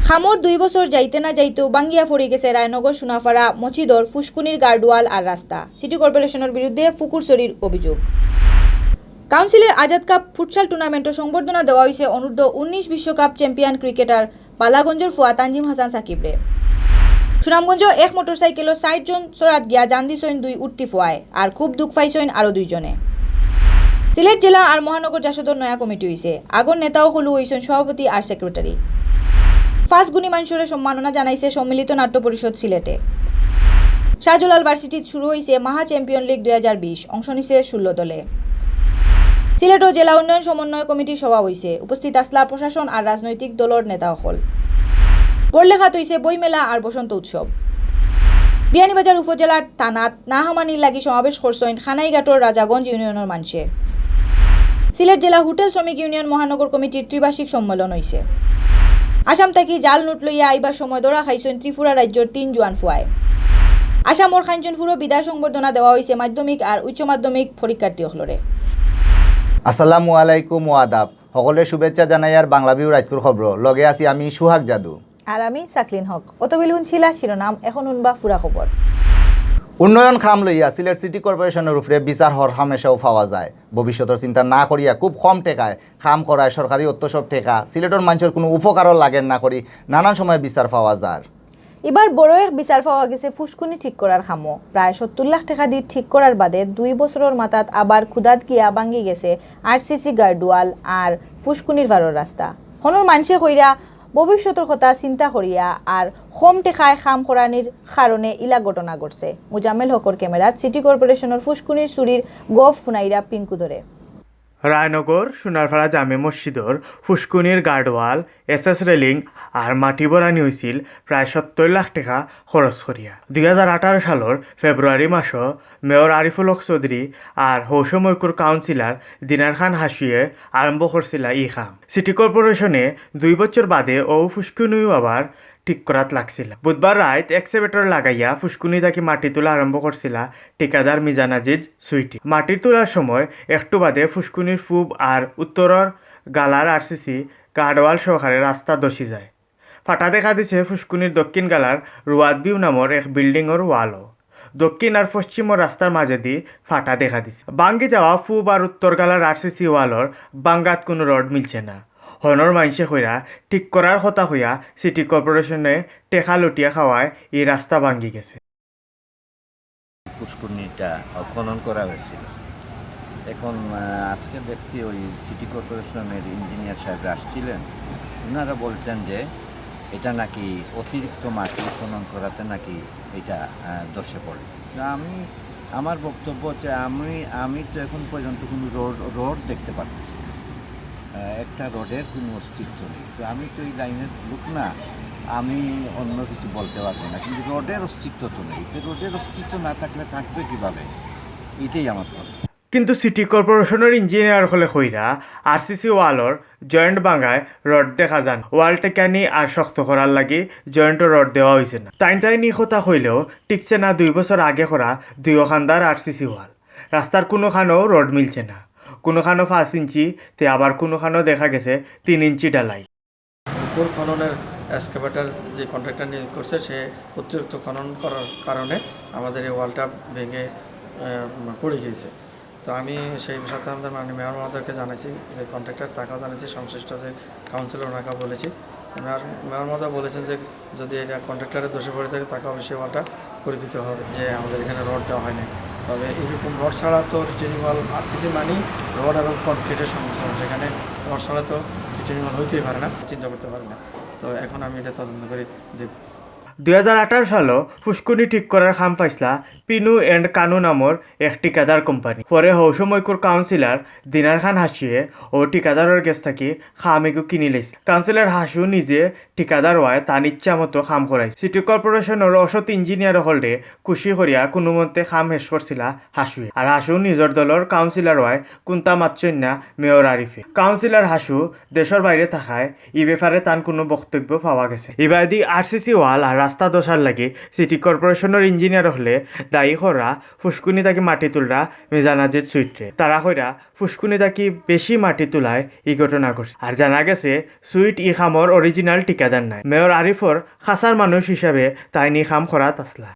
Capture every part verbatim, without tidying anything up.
কামর দুই বছর যাইতে না যাইতেউ ভাঙ্গিয়া পড়ি গেছে রায়নগর সোনাপাড়া মসজিদর ফুসকুনির গার্ডওয়াল আর রাস্তা। সিটি কর্পোরেশনর বিরুদ্ধে ফুকুরছড়ির অভিযোগ। কাউন্সিলর আজাদ কাপ ফুটসাল টুর্নামেন্টো সংবর্ধনা দেওয়া অইছে অনূর্ধ্ব উনিশ বিশ্বকাপ চ্যাম্পিয়ন ক্রিকেটার বালাগঞ্জর ফুয়া তানজিম হাসান সাকিবরে। সুনামগঞ্জো এক মোটরসাইকেলো ষাইট জন চড়াত গিয়া জান দিছইন দুই উঠতি ফুয়ায়, আর খুব দুখ পাইছইন আরো দুইজনে। সিলেট জেলা আর মহানগর জাসদর নয়া কমিটি অইছে। আগর নেতা অকলউ অইছইন সভাপতি আর সেক্রেটারি। পাঁচ গুণী মানষরে সম্মাননা জানাইছে সম্মিলিত নাট্য পরিষদ সিলেটে। শাহজালাল ভার্সিটিত শুরু অইছে মাহা চ্যাম্পিয়ন লিগ দুই হাজার বিশ, অংশ নিছে ষোলো দলে। সিলেটো জেলা উন্নয়ন সমন্বয় কমিটির সভা অইছে, উপস্থিত আছলা প্রশাসন আর রাজনৈতিক দলর নেতা অকল। বড়লেখাত অইছে বইমেলা আর বসন্ত উৎসব। বিয়ানীবাজার উপজেলার থানাত না হামানির লাগি সমাবেশ করছইন খানাইঘাটর রাজাগঞ্জ ইউনিয়নর মানষে। সিলেট জেলা হোটেল শ্রমিক ইউনিয়ন মহানগর কমিটির ত্রিবার্ষিক সম্মেলন অইছে। আসাম থাকি জাল নোট লইয়া আইবার সময় ধরা খাইছইন ত্রিপুরা রাজ্যর তিন জুয়ান ফুয়ায়। আসামর কাঞ্চনপুরো বিদায় সংবর্ধনা দেওয়া অইছে মাধ্যমিক আর উচ্চ মাধ্যমিক পরীক্ষার্থী অকলরে। আসসালামু আলাইকুম ও আদাব। হকলরে শুভেচ্ছা জানাইয়ার বাংলা ভিউ রাইতকুর খবরো। লগে আছি আমি সুহাগ জাদু। আর আমি সাকলিন হক। অতবিল হুনছিলা শিরোনাম, এখন হুনবা পুরা খবর। উন্নয়ন কাম লইয়া সিলেট সিটি কর্পোরেশনর উপরে বিচার হর হামেশাউ পাওয়া যায়। ভবিষ্যতর চিন্তা না করিয়া খুব কম টেকায় কাম করায় সরকারি অর্থ সব টেকা সিলেটর মানষর কুনু উপকারও লাগের না করি নানান সময় বিচার পাওয়া যার। ইবার বড় এক বিচার পাওয়া গেছে ফুসকুনি ঠিক করার কামো। প্রায় সত্তর লাখ টেকা দি ঠিক করার বাদে দুই বছরর মাথাত আবার খুদাত গিয়া ভাঙ্গি গেছে আরসিসি গার্ডওয়াল আর ফুসকুনির পারর রাস্তা। হনর মানষে কইরা ভবিষ্যতর কথা চিন্তা করিয়া আর কম টেকায় কাম করানির কারণে ইলা ঘটনা ঘটছে। মুজাম্মেল হকর ক্যামেরাত সিটি কর্পোরেশনর ফুসকুনির চুরির গফ হুনাইরা পিঙ্কু ধরে। রায়নগর সোনারপাড়া জামে মসজিদর ফুসকুনির গার্ডওয়াল, এসএস রেলিং আর মাটি বরানি অইছিল প্রায় সত্তর লাখ টেকা খরচ করিয়া। দুই হাজার আঠারো সালর ফেব্রুয়ারি মাসো মেয়র আরিফুল হক চৌধুরী আর হৌসময়কুর কাউন্সিলর দিনার খান হাসুয়ে আরম্ভ করছিলা ই কাম। সিটি কর্পোরেশনে দুই বছর বাদে অউ ফুসকুনিউ আবার ঠিক করাত লাগছিলা। বুধবার রাইত এক্সকেভেটর লাগাইয়া ফুসকুনি থাকি মাটি তুলা আরম্ভ করছিলা ঠিকাদার মিজান আজিজ সুইটি। মাটি তুলার সময় একটু বাদে ফুসকুনির পূব আর উত্তরর গালার আরসিসি গার্ডওয়াল সহকারে রাস্তা ধসি যায়। ফাটা দেখা দিছে ফুসকুনির দক্ষিণ গালার রুয়াদ ভিউ নামর এক বিল্ডিংর ওয়ালও। দক্ষিণ আর পশ্চিমর রাস্তার মাঝেদি ফাটা দেখা দিছে। ভাঙ্গি যাওয়া পূব আর উত্তর গালার আরসিসি ওয়ালর ভাঙ্গাত কুনু রড মিলছে না। হনর মানষে কইরা ঠিক করার কথা কইয়া সিটি কর্পোরেশনে টেকা লুটিয়া খাওয়ায় ই রাস্তা ভাঙ্গি গেছে। ফুসকুনিটা খনন করা হয়েছিল। এখন আহ, আজকে দেখছি ওই সিটি কর্পোরেশনের ইঞ্জিনিয়ার সাহেবরা আসছিলেন, ওনারা বলছেন যে এটা নাকি অতিরিক্ত মাটি খনন করাতে নাকি এটা আহ, ধসে পড়ে। না, আমি আমার বক্তব্য হচ্ছে আমি আমি তো এখন পর্যন্ত কোনো রড রড দেখতে পাচ্ছি না। আহ, একটা রডের কোনো অস্তিত্ব নেই। তো আমি তো এই লাইনের লোক না, আমি অন্য কিছু বলতে পারবো না, কিন্তু রডের অস্তিত্ব তো নেই। তো রডের অস্তিত্ব না থাকলে থাকবে কিভাবে? এটাই আমার প্রশ্ন। কিন্তু সিটি কর্পোরেশনর ইঞ্জিনিয়ার অকলে কইরা আরসিসি ওয়ালর জয়েন্ট ভাঙ্গায় রড দেখা যার না। ওয়াল টেকানি আর শক্ত করার লাগি জয়েন্টও রড দেওয়া অইছে না। তাইন তাইন ই কথা কইলেও টিকছে না দুই বছর আগে করা দুইও কান্দার আরসিসি ওয়াল। রাস্তার কুনু খানোও রড মিলছে না। কুনু খানো পাঁচ ইঞ্চি, তে আবার কুনু খানো দেখা গেছে তিন ইঞ্চি ঢালাই। পুকুর খননের এক্সকেভেটর যে কন্ট্রাক্টর নিয়োগ করছে, সে অতিরিক্ত খনন করার কারণে আমাদের এই ওয়ালটা ভেঙে আহ, পড়ে গিয়েছে। তো আমি সেই সাথে আমাদের মাননীয় মেয়র মহোদয়কে জানাইছি, যে কন্ট্রাক্টর, তাকেও জানাইছি, সংশ্লিষ্ট যে কাউন্সিলর, ওনাকেও বলেছি। মেয়র মেয়র মহোদয় বলেছেন যে যদি এটা কন্ট্রাক্টরের দোষে পড়ে থাকে, তাকে অবশ্যই ওয়ালটা করে দিতে হবে, যে আমাদের এখানে রড দেওয়া হয়নি। তবে এইরকম রড ছাড়া তো রিটেনিং ওয়াল, আরসিসি মানি রড এবং কনক্রিটের সংমিশ্রণ, সেখানে রড ছাড়া তো রিটেনিং ওয়াল হইতেই পারে না, চিন্তা করতে পারে না। তো এখন আমি এটা তদন্ত করে দেখব। দুই হাজার আঠারো সালো ফুসকুনি ঠিক করার কাম পাইছলা পিনু অ্যান্ড কানু নামর এক ঠিকাদার কোম্পানি। পরে হৌসময়কুর কাউন্সিলর দিনার খান হাসুয়ে অউ ঠিকাদারর গেছ থাকি কাম এগু কিনি লইছে। কাউন্সিলর হাসু নিজে ঠিকাদার অওয়ায় তান ইচ্ছা মতো কাম করাইছে। সিটি কর্পোরেশনর অসৎ ইঞ্জিনিয়ার অকলরে খুশি করিয়া কুনুমতে কাম শেষ করছিলা হাসুয়ে। আর হাসু নিজর দলর কাউন্সিলর অওয়ায় কুন্তা মাতছইন না মেয়র আরিফে। কাউন্সিলর হাসু দেশর বাইরে থাকায় ই ব্যাপারে তান কুনু বক্তব্য পাওয়া গেছে। ইবাদি আরসিসি ওয়াল আর রাস্তা ধসার লাগি সিটি কর্পোরেশনর ইঞ্জিনিয়ার অকলে দায়ী কররা ফুসকুনি থাকি মাটি তুলরা মিজান আজিজ সুইটরে। তারা কইরা ফুসকুনি থাকি বেশি মাটি তুলায় ই ঘটনা ঘটছে। আর জানা গেছে সুইট ই কামর অরিজিনাল ঠিকাদার নায়। মেয়র আরিফর খাছার মানুষ হিসাবে তাইন ই কাম করাত আছলা।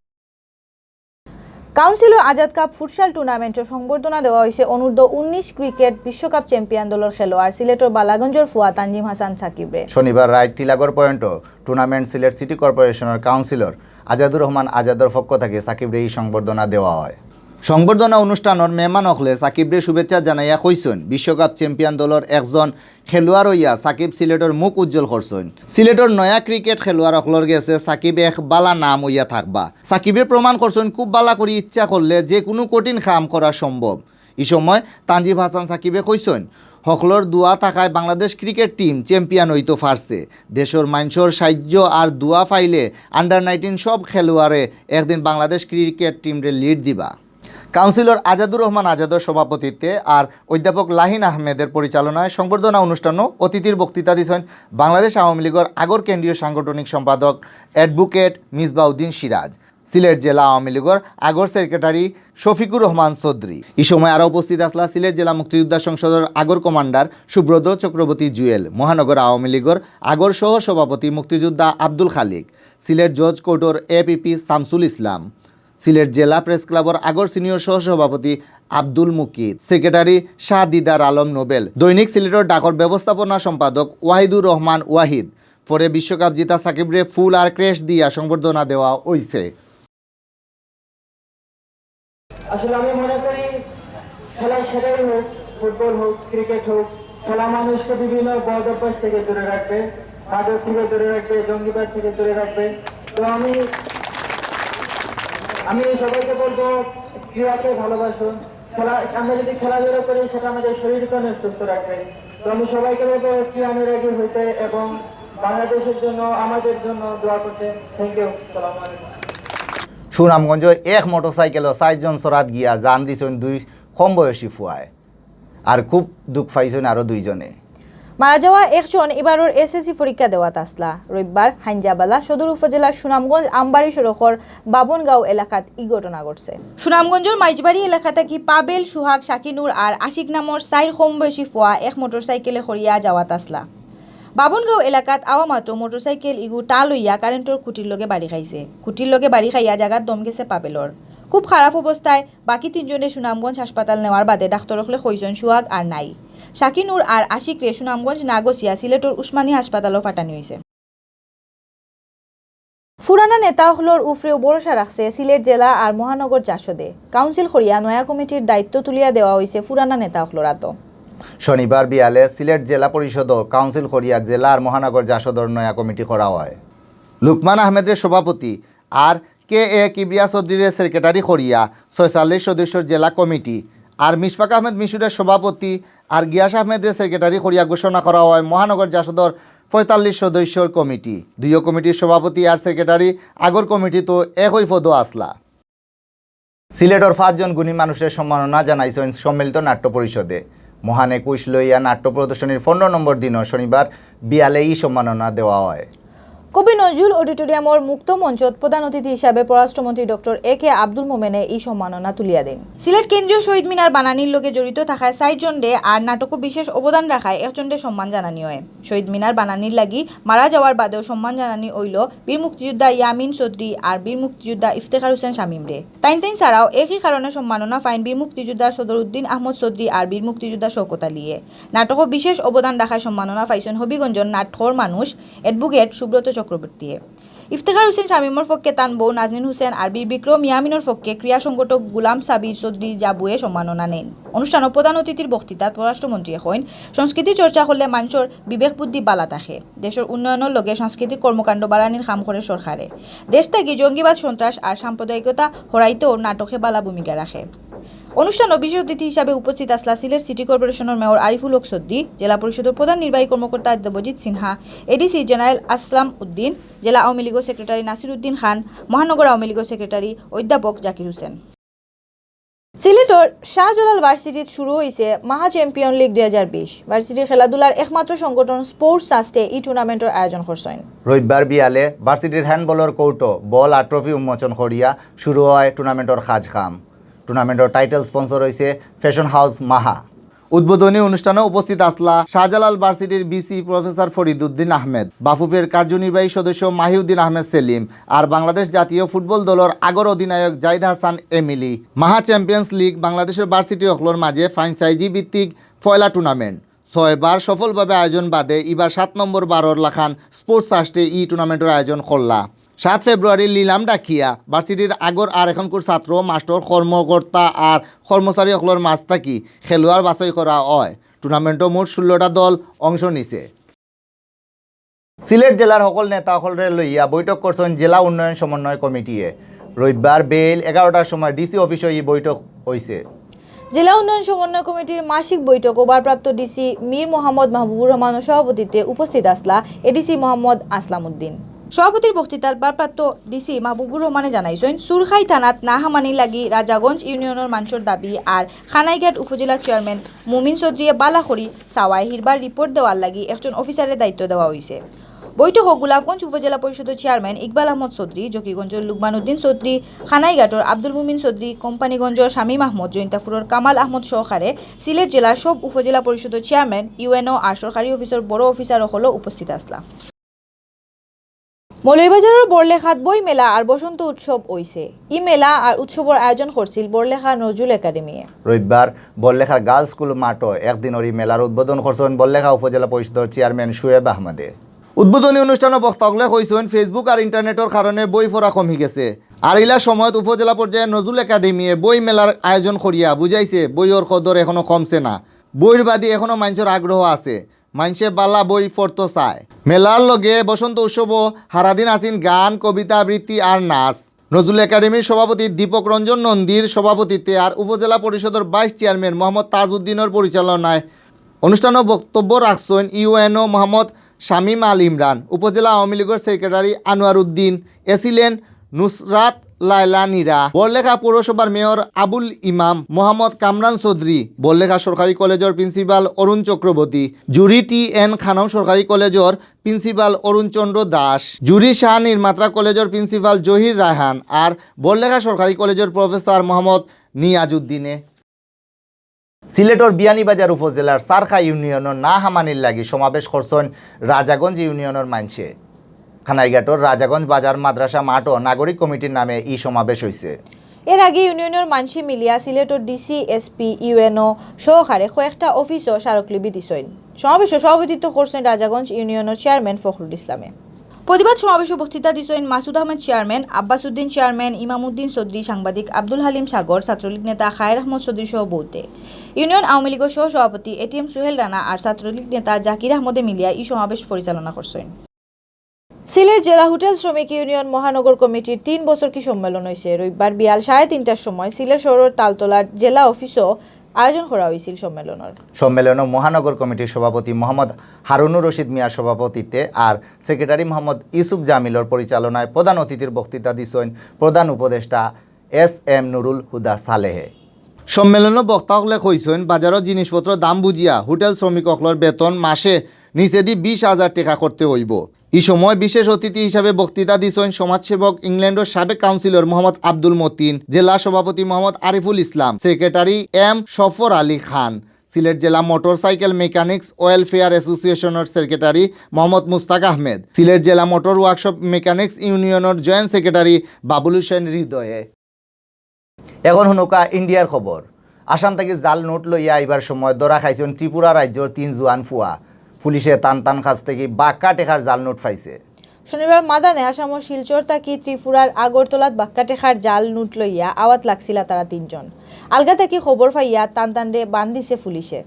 কাউন্সিলর আজাদ কাপ ফুটসাল টুর্নামেন্টর সংবর্ধনা দেওয়া অইছে অনূর্ধ্ব উনিশ ক্রিকেট বিশ্বকাপ চ্যাম্পিয়ন দলর খেলোয়াড় সিলেটর বালাগঞ্জর ফুয়া তানজিম হাসান সাকিবরে। শনিবার রাইত টিলাগড় পয়েন্টো টুর্নামেন্ট সিলেট সিটি কর্পোরেশনর কাউন্সিলর আজাদুর রহমান আজাদর পক্ষ থাকি সাকিবরে ই সংবর্ধনা দেওয়া অয়। সংবর্ধনা অনুষ্ঠানর মেহমান অকলে সাকিবরে শুভেচ্ছা জানাইয়া কইছইন, বিশ্বকাপ চ্যাম্পিয়ন দলর একজন খেলোয়াড় অইয়া সাকিব সিলেটর মুখ উজ্জ্বল করছইন। সিলেটর নয়া ক্রিকেট খেলোয়াড় অকলর গেছে সাকিব এক বালা নাম অইয়া থাকবা। সাকিবে প্রমাণ করছইন, খুব বালা করি ইচ্ছা করলে যে কুনু কঠিন কাম করা সম্ভব। ই সময় তানজিব হাসান সাকিবে কইছইন, হকলর দোয়া থাকায় বাংলাদেশ ক্রিকেট টিম চ্যাম্পিয়ন অইতো পারছে। দেশর মানষর সাহায্য আর দোয়া পাইলে আন্ডার নাইনটিন সব খেলোয়াড়ে একদিন বাংলাদেশ ক্রিকেট টিমরে লিড দিবা। কাউন্সিলর আজাদুর রহমান আজাদর সভাপতিত্বে আর অধ্যাপক লাহিন আহমেদের পরিচালনায় সংবর্ধনা অনুষ্ঠানো অতিথির বক্তৃতা দিছইন বাংলাদেশ আওয়ামী লীগর আগর কেন্দ্রীয় সাংগঠনিক সম্পাদক অ্যাডভোকেট মিসবাউদ্দিন সিরাজ, সিলেট জেলা আওয়ামী লীগর আগর সেক্রেটারি শফিকুর রহমান চৌধুরী। ই সময় আরো উপস্থিত আছলা সিলেট জেলা মুক্তিযোদ্ধা সংসদর আগর কমান্ডার সুব্রত চক্রবর্তী জুয়েল, মহানগর আওয়ামী লীগর আগর সহ সভাপতি মুক্তিযোদ্ধা আব্দুল খালিক, সিলেট জজ কোর্টর এপিপি শামসুল ইসলাম, সিলেট জেলা প্রেস ক্লাবর আগর সিনিয়র সহসভাপতি আব্দুল মুকিত, সেক্রেটারি শাহ দিদার আলম নোবেল, দৈনিক সিলেটর ডাকর ব্যবস্থাপনা সম্পাদক ওয়াহিদুর রহমান ওয়াহিদ। পরে বিশ্বকাপ জিতা সাকিবরে ফুল আর ক্রেশ দিয়া সংবর্ধনা দেওয়া অইছে। আসলে আমি মনে করি খেলা সেটাই হোক, ফুটবল হোক, ক্রিকেট হোক, খেলা মানুষকে বিভিন্ন বদ অভ্যাস থেকে দূরে রাখবে, মাদক থেকে দূরে রাখবে, জঙ্গিবাদ থেকে দূরে রাখবে। তো আমি, আমি সবাইকে বলবো, ক্রীড়াকে ভালোবাসুন। খেলা, আমরা যদি খেলাধুলা করি, সেটা আমাদের শরীরকে অনেক সুস্থ রাখবে। তো আমি সবাইকে বলবো ক্রীড়ানুরাগী হইতে এবং বাংলাদেশের জন্য, আমাদের জন্য দোয়া করতে। Thank you. সালাম আলাইকুম। সুনামগঞ্জো এক মোটরসাইকেলো চাইরজন চড়াত গিয়া জান দিছইন দুই কম বয়সী ফুয়ায়। আর খুব দুখ পাইছইন আরো দুইজনে। মারা যাওয়া একজন ইবারর এসএসসি পরীক্ষা দেওয়াত আছলা। রবিবার হাইঞ্জাবালা সদর উপজেলার সুনামগঞ্জ আমবাড়ি সড়কর বাবনগাঁও এলাকাত ই ঘটনা ঘটছে। সুনামগঞ্জর মাইজবাড়ি এলাকা থাকি পাবেল, সুহাগ, শাকিনুর আর আশিক নামর চাইর কম বয়সী ফুয়া এক মোটরসাইকেলে করিয়া যাওয়াত আছলা। বাবনগাঁও এলাকাত আওয়া মাত্র মোটরসাইকেল ইগু টাল অইয়া কারেন্টর খুঁটির লগে বাড়ি খাইছে। খুঁটির লগে বাড়ি খাইয়া জাগাত দম গেছে পাবেলর। খুব খারাপ অবস্থায় বাকি তিনজনরে সুনামগঞ্জ হাসপাতাল নেওয়ার বাদে ডাক্তর অকলে কইছইন সুহাগ আর নাই। শাকিনুর আর আশিকরে সুনামগঞ্জ না গছিয়া সিলেটর উসমানী হাসপাতালো পাঠানি অইছে। পুরানা নেতা অকলর উপরেও ভরসা রাখছে সিলেট জেলা আর মহানগর জাসদে। কাউন্সিল করিয়া নয়া কমিটির দায়িত্ব তুলিয়া দেওয়া অইছে পুরানা নেতা অকলর আতো। শনিবার বিয়ালে সিলেট জেলা পরিষদো কাউন্সিল করিয়া জেলা আর মহানগর জাসদর নয়া কমিটি করা অয়। লুকমান আহমেদরে সভাপতি আর কে এ কিবরিয়া চৌধুরীরে সেক্রেটারি করিয়া ছয়চল্লিশ সদস্যর জেলা কমিটি, আর মিশফাক আহমেদ মিশুরে সভাপতি আর গিয়াস আহমেদরে সেক্রেটারি করিয়া ঘোষণা করা অয় মহানগর জাসদর পঁয়তাল্লিশ সদস্যর কমিটি। দুইও কমিটির সভাপতি আর সেক্রেটারি আগর কমিটিত একই পদো আছলা। সিলেটর পাঁচজন গুণী মানুষরে সম্মাননা জানাইছইন সম্মিলিত নাট্য পরিষদে। মহান একুশ লইয়া নাট্য প্রদর্শনীর পনেরো নম্বর দিনও শনিবার বিয়ালে ই সম্মাননা দেওয়া অয়। কবি নজরুল অডিটোরিয়ামর মুক্ত মঞ্চত প্রধান অতিথি হিসাবে পররাষ্ট্রমন্ত্রী ডক্টর এ কে আব্দুল মোমেনে ই সম্মাননা তুলিয়া দেন। সিলেট কেন্দ্রীয় শহীদ মিনার বানানির লগে জড়িত থাকায় চাইরজনরে আর নাটকো বিশেষ অবদান রাখায় একজনরে সম্মান জানানি অয়। শহীদ মিনার বানানির লাগি মারা যাওয়ার বাদেও সম্মান জানানি অইলো বীর মুক্তিযোদ্ধা ইয়ামিন চৌধুরী আর বীর মুক্তিযোদ্ধা ইফতেখার হোসেন শামীমরে। তাইন তাইন ছাড়াও একই কারণে সম্মাননা পাইন বীর মুক্তিযোদ্ধা সদরউদ্দিন আহমদ চৌধুরী আর বীর মুক্তিযোদ্ধা শওকত আলীয়ে। নাটকো বিশেষ অবদান রাখায় সম্মাননা পাইছইন হবিগঞ্জর নাটকর মানুষ অ্যাডভোকেট সুব্রত চক্রবর্তীয়ে। ইফতেখার হোসেন শামীমর পক্ষে তান বউ নাজনীন হোসেন আর বীর বিক্রম ইয়ামিনর পক্ষে ক্রীড়া সংগঠক গুলাম সাবির চৌধুরী জাবুয়ে সম্মাননা নেন। অনুষ্ঠানো প্রধান অতিথির বক্তৃতাত পররাষ্ট্রমন্ত্রীয়ে কইন, সংস্কৃতি চর্চা করলে মানষর বিবেক বুদ্ধি বালা থাকে। দেশর উন্নয়নর লগে সাংস্কৃতিক কর্মকাণ্ড বাড়ানির কাম করে সরকারে। দেশ থাকি জঙ্গিবাদ, সন্ত্রাস আর সাম্প্রদায়িকতা হরাইতেও নাটকে বালা ভূমিকা রাখে। অনুষ্ঠানো বিশেষ অতিথি হিসাবে উপস্থিত আছলা সিলেট সিটি কর্পোরেশনর মেয়র আরিফুল হক চৌধুরী, জেলা পরিষদর প্রধান নির্বাহী কর্মকর্তা দেবজিৎ সিনহা, এডিসি জেনারেল আসলাম উদ্দিন, জেলা আওয়ামী লীগর সেক্রেটারি নাসির উদ্দিন খান, মহানগর আওয়ামী লীগর সেক্রেটারি অধ্যাপক জাকির হোসেন। সিলেটর শাহজালাল ভার্সিটিত শুরু অইছে মাহা চ্যাম্পিয়ন লিগ দুই হাজার বিশ। ভার্সিটির খেলাধুলার একমাত্র সংগঠন স্পোর্টস ট্রাস্টে ই টুর্নামেন্টর আয়োজন করছইন। রবিবার বিয়ালে ভার্সিটির হ্যান্ডবলর কোর্টো বল আর ট্রফি উন্মোচন করিয়া শুরু হয় টুর্নামেন্টর কাজ কাম। টুর্নামেন্টর টাইটেল স্পন্সর অইছে ফ্যাশন হাউস মাহা। উদ্বোধনী অনুষ্ঠানো উপস্থিত আছলা শাহজালাল ভার্সিটির ভিসি প্রফেসর ফরিদ উদ্দিন আহমেদ, বাফুফের কার্যনির্বাহী সদস্য মাহিউদ্দিন আহমেদ সেলিম, আর বাংলাদেশ জাতীয় ফুটবল দলর আগর অধিনায়ক জাহিদ হাসান এমিলি। মাহা চ্যাম্পিয়ন্স লিগ বাংলাদেশর ভার্সিটি অকলর মাঝে ফ্র্যাঞ্চাইজি ভিত্তিক পয়লা টুর্নামেন্ট। ছয়বার সফলভাবে আয়োজন বাদে ইবার সাত নম্বর বারর লাখান স্পোর্টস ট্রাস্টে ই টুর্নামেন্টর আয়োজন করলা। সাত ফেব্রুয়ারি নিলাম ডাকিয়া ভার্সিটির আগর আর এখনকুর ছাত্র, মাস্টর, কর্মকর্তা আর কর্মচারী অকলর মাঝ থাকি খেলোয়াড় বাছাই করা অয়। টুর্নামেন্টো মোট ষোলোটা দল অংশ নিছে। সিলেট জেলার সকল নেতা সকলরে লইয়া বৈঠক করছইন জেলা উন্নয়ন সমন্বয় কমিটিয়ে। রবিবার বেইল এগারোটার সময় ডিসি অফিসো ই বৈঠক অইছে। জেলা উন্নয়ন সমন্বয় কমিটির মাসিক বৈঠকো ভারপ্রাপ্ত ডিসি মীর মোহাম্মদ মাহবুবুর রহমানর সভাপতিত্বে উপস্থিত আছলা এডিসি মোহাম্মদ আসলাম উদ্দিন। সভাপতির বক্তৃতাত ভারপ্রাপ্ত ডিসি মাহবুবুর রহমানে জানাইছইন, সুরখাই থানাত না হামানির লাগি রাজাগঞ্জ ইউনিয়নর মানষর দাবি আর খানাইঘাট উপজেলা চেয়ারম্যান মুমিন চৌধুরীয়ে বালা করি চাওয়ায় হিরবার রিপোর্ট দেওয়ার লাগি একজন অফিসাররে দায়িত্ব দেওয়া অইছে। বৈঠকো গোলাপগঞ্জ উপজেলা পরিষদর চেয়ারম্যান ইকবাল আহমদ চৌধুরী, জকিগঞ্জর লুকমান উদ্দিন চৌধুরী, খানাইঘাটর আব্দুল মুমিন চৌধুরী, কোম্পানীগঞ্জর শামীম আহমদ, জৈন্তাপুরর কামাল আহমদ সহকারে সিলেট জেলার সব উপজেলা পরিষদর চেয়ারম্যান, ইউএনও আর সরকারি অফিসর বড় অফিসার অকলও উপস্থিত আছলা। মৌলভীবাজারর বড়লেখাত বই মেলা আর বসন্ত উৎসব অইছে। ই মেলা আর উৎসবর আয়োজন করছিল বড়লেখা নজরুল একাডেমিয়ে। রবিবার বড়লেখার গার্লস স্কুল মাঠো একদিনর ই মেলার উদ্বোধন করছইন বড়লেখা উপজেলা পরিষদর চেয়ারম্যান শুয়েব আহমদে। উদ্বোধনী অনুষ্ঠানো বক্তা অকলে কইছইন, Facebook আর ইন্টারনেটর কারণে বই পড়া কমি গেছে। আর ইলা সময়ত উপজেলা পর্যায়ে নজরুল একাডেমিয়ে বই মেলার আয়োজন করিয়া বুঝাইছে, বইর কদর এখনো কমছে না। বইর বাদে এখনো মানষর আগ্রহ আছে। মানষে বালা বই পড়তো চায়। মেলার লগে বসন্ত উৎসবো হারাদিন আছইন গান, কবিতা আবৃত্তি আর নাচ। নজরুল একাডেমির সভাপতি দীপক রঞ্জন নন্দীর সভাপতিত্বে আর উপজেলা পরিষদর ভাইস চেয়ারম্যান মোহাম্মদ তাজউদ্দিনর পরিচালনায় অনুষ্ঠানো বক্তব্য রাখছইন ইউএনও মোহাম্মদ শামীম আল ইমরান, উপজেলা আওয়ামী লীগর সেক্রেটারি আনোয়ার উদ্দিন, এসিলেন নুসরাত লায়লা নীরা, বড়লেখা পৌরসভার মেয়র আবুল ইমাম মোহাম্মদ কামরান চৌধুরী, বড়লেখা সরকারি কলেজর প্রিন্সিপাল অরুণ চক্রবর্তী, জুরি টি এন খানম সরকারি কলেজর প্রিন্সিপাল অরুণ চন্দ্র দাস, জুরি শাহ নির্মাত্রা কলেজর প্রিন্সিপাল জহির রায়হান আর বড়লেখা সরকারি কলেজর প্রফেসর মোহাম্মদ নিয়াজউদ্দিনে। সিলেটর বিয়ানীবাজার উপজেলার সারখা ইউনিয়নর না হামানির লাগি সমাবেশ করছইন রাজাগঞ্জ ইউনিয়নর মানষে। খানাইঘাটর রাজাগঞ্জ বাজার মাদ্রাসা মাঠো নাগরিক কমিটির নামে ই সমাবেশ অইছে। এর আগে ইউনিয়নর মানষে মিলিয়া সিলেটর ডিসি, এসপি, ইউএনও সহকারে কয়েকটা অফিসো স্মারকলিপি দিছইন। সমাবেশো সভাপতিত্ব করছইন রাজাগঞ্জ ইউনিয়নর চেয়ারম্যান ফখরুল ইসলামে। প্রতিবাদ সমাবেশো বক্তৃতা দিছইন মাসুদ আহমেদ চেয়ারম্যান, আব্বাস উদ্দিন চেয়ারম্যান, ইমাম উদ্দিন চৌধুরী, সাংবাদিক আব্দুল হালিম সাগর, ছাত্রলীগ নেতা খায়ের আহমদ চৌধুরী সহ বহুতে। ইউনিয়ন আওয়ামী লীগর সহ সভাপতি এটিএম সুহেল রানা আর ছাত্রলীগ নেতা জাকির আহমদে মিলিয়া ই সমাবেশ পরিচালনা করছইন। সিলেট জেলা হোটেল শ্রমিক ইউনিয়ন মহানগর কমিটির তিন বছর কি সম্মেলন অইছে। রবিবার বিয়াল সাড়ে তিনটার সময় সিলেট শহরর তালতলার জেলা অফিসো আয়োজন করা অইছিল সম্মেলনর। সম্মেলনো মহানগর কমিটির সভাপতি মোহাম্মদ হারুনুর রশিদ মিয়ার সভাপতিত্বে আর সেক্রেটারি মোহাম্মদ ইউসুফ জামিলর পরিচালনায় প্রধান অতিথির বক্তৃতা দিছইন প্রধান উপদেষ্টা এস এম নুরুল হুদা সালেহে। সম্মেলনো বক্তা অকলে কইছইন, বাজারর জিনিসপত্রর দাম বুঝিয়া হোটেল শ্রমিক অকলর বেতন মাসে নিচেদি বিশ হাজার টেকা করতে অইবো। ই সময় বিশেষ অতিথি হিসাবে বক্তৃতা দিছইন সমাজসেবক ইংল্যান্ডর সাবেক কাউন্সিলর মোহাম্মদ আব্দুল মতিন, জেলা সভাপতি মোহাম্মদ আরিফুল ইসলাম, সেক্রেটারি এম সফর আলী খান, সিলেট জেলা মোটরসাইকেল মেকানিক্স ওয়েলফেয়ার অ্যাসোসিয়েশনর সেক্রেটারি মোহাম্মদ মুস্তাক আহমেদ, সিলেট জেলা মোটর ওয়ার্কশপ মেকানিক্স ইউনিয়নর জয়েন্ট সেক্রেটারি বাবুল হোসেন হৃদয়ে। এখন হুনুক্কা ইন্ডিয়ার খবর। আসাম থাকি জাল নোট লইয়া আইবার সময় ধরা খাইছইন ত্রিপুরা রাজ্যর তিন জুয়ান ফুয়া। পুলিশে তান তান কাছ থাকি বাক্কা টেকার জাল নোট পাইছে। শনিবার মাদানে আসামর শিলচর থাকি ত্রিপুরার আগরতলাত বাক্কা টেকার জাল নোট লইয়া আওয়াত লাগছিলা তারা তিনজন। আলগা থাকি খবর পাইয়া তান তানরে বান্ধিছে পুলিশে।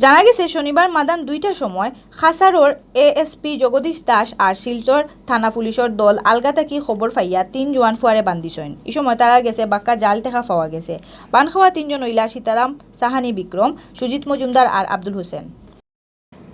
জানা গেছে, শনিবার মাদান দুইটার সময় কাছাড়র এএসপি জগদীশ দাস আর শিলচর থানা পুলিশর দল আলগা থাকি খবর পাইয়া তিন জুয়ান ফুয়ারে বান্ধিছইন। ই সময় তারার গেছে বাক্কা জাল টেকা পাওয়া গেছে। বান খাওয়া তিনজন অইলা সীতারাম, সাহানি বিক্রম, সুজিত মজুমদার আর আব্দুল হোসেন।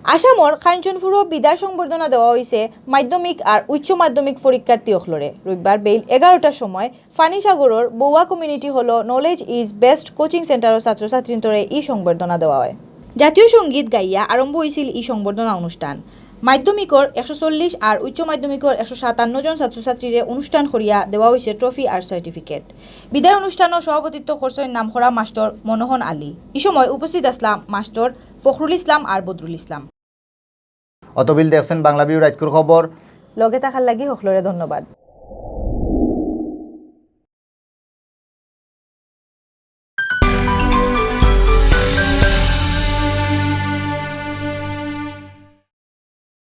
আসামর কাঞ্চনপুরও বিদায় সংবর্ধনা দেওয়া অইছে মাধ্যমিক আর উচ্চ মাধ্যমিক পরীক্ষার্থী অকলরে। রবিবার বেইল এগারোটার সময় পানিসাগরর বউয়া কমিউনিটি হলো Knowledge is Best কোচিং সেন্টারর ছাত্রছাত্রীন্তরে ই সংবর্ধনা দেওয়া অয়। জাতীয় সঙ্গীত গাইয়া আরম্ভ অইছিল ই সংবর্ধনা অনুষ্ঠান। মাধ্যমিকর একশো চল্লিশ আর উচ্চ মাধ্যমিকর একশো সাতান্ন জন ছাত্রছাত্রীরে অনুষ্ঠান করিয়া দেওয়া অইছে ট্রফি আর সার্টিফিকেট। বিদায় অনুষ্ঠানো সভাপতিত্ব করছইন নামকরা মাস্টর মনোহন আলী। ই সময় উপস্থিত আছলা মাস্টর ফখরুল ইসলাম আর বদরুল ইসলাম। অতবিল দেখছইন বাংলা ভিউ রাইতকুর খবর। লগে থাকার লাগি হকলরে ধন্যবাদ।